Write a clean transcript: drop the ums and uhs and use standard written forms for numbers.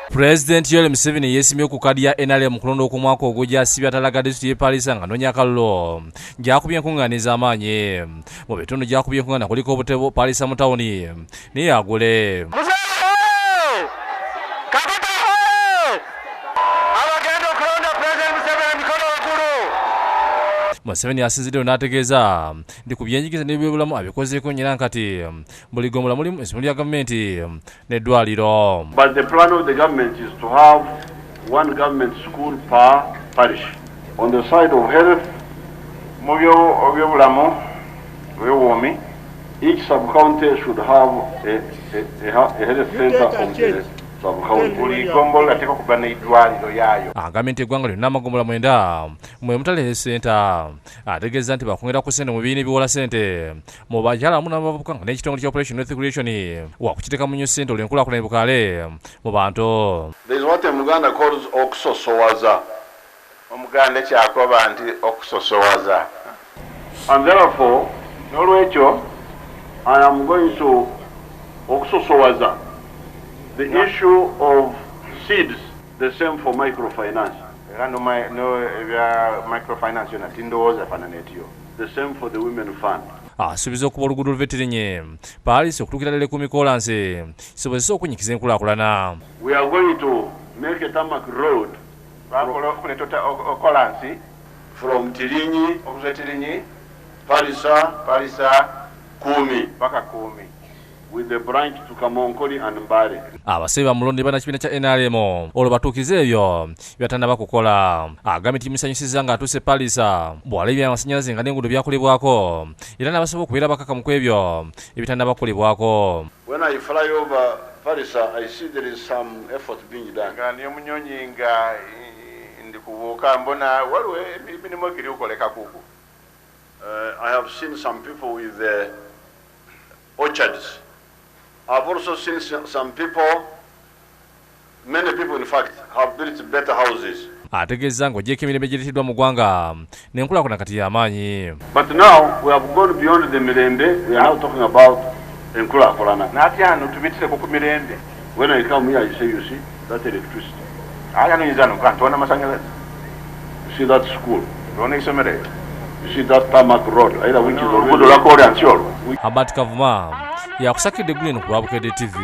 Pulezidenti Yoweri Museveni yeesimye ku kkaadi ya NRM mu kulonda okw'omwaka ogujja asibye atalaga disitulikiti y'e Pallisa ng'anoonya akalulu gy'akubye enkungaana ez'amaanyi. Mu bitundu gy'akubye enkungaana kuliko Butebo, Pallisa mu tawuni ne Agule. Museveni asinziddeyo n'ategeeza nti ku byenjigiriza n'ebyobulamu abikozeeko nnyo era kati buli ggombolola mulimu essomero lya gavumenti n'eddwaliro. But the plan of the government is to have one government school per parish. On the side of health, mu byobulamu eby'obuwoomi, each sub-county should have a health center of the sub-county. Buli ggombolola teekwa okuba n'eddwaliro yaayo. Agambye nti eggwanga lyonna amagombolola 9 mwe mutali health center. Ategeeza nti bakwongera ku ssente mu bibiina ebiwola ssente mu bakyala wamu n'abavubuka nga n'ekitongole kya Operation Wealth Creation wakukiteekamu nnyo ssente olwo enkulaakulana ebukaale mu bantu. There is what a Muganda calls okusosowaza. Omuganda kyakoba nti okusosowaza. And therefore, n'olwekyo, I am going to okusosowaza the issue of seeds, the same for microfinance. Era no ebya microfinance yonna tindowooza faanana etyo. The same for the women fund. Asuubiza okuba oluguudo oluva e Tirinyi Paalisi okutuukira ddala e Kumi koolansi kisobozese okunyikiza enkulaakulana. We are going to make a tarmac road Bakola okuleeta okolansi from Tirinyi, okuva e Tirinyi, Palisa, Palisa, Kumi, paka Kumi, with the branch to Kamonkoli and Mbale. Abasabye bamulonde bannakibiina kya NRM olwo batuukirize ebyo by'atannaba kukola. Agambye nti kimusanyusizza ng'atuuse Palisa bw'alabye amasannyalaze nga n'enguudo byakolebwako era n'abasaba okubeera abakakamu ku ebyo ebitannaba kukolebwako. When I fly over Palisa, I see there is some effort being done. Nga ndi omunyonyi nga ndi kubuuka mbona waliwo emirimu egiri kukoleka kuku. I have seen some people with orchards. I've also seen some people, many people in fact, have built better houses. Ategeezza ng'ogyeko emirembe egireeteddwa mu ggwanga n'enkulaakulana kati y'amaanyi. But now we have gone beyond the mirembe, we are now talking about enkulaakulana. N'atyano tubitireko ku mirembe. When I come here, I say, you see that electricity. Aye anoyinza no nti amasanyalaze. You see that school. Tubona isomero eryo. You see that tarmac road, either which is oluguudo lwa kolansi olwo. Herbert Kavuma yakusakidde eggulire eno ku lwa Bukedde TV.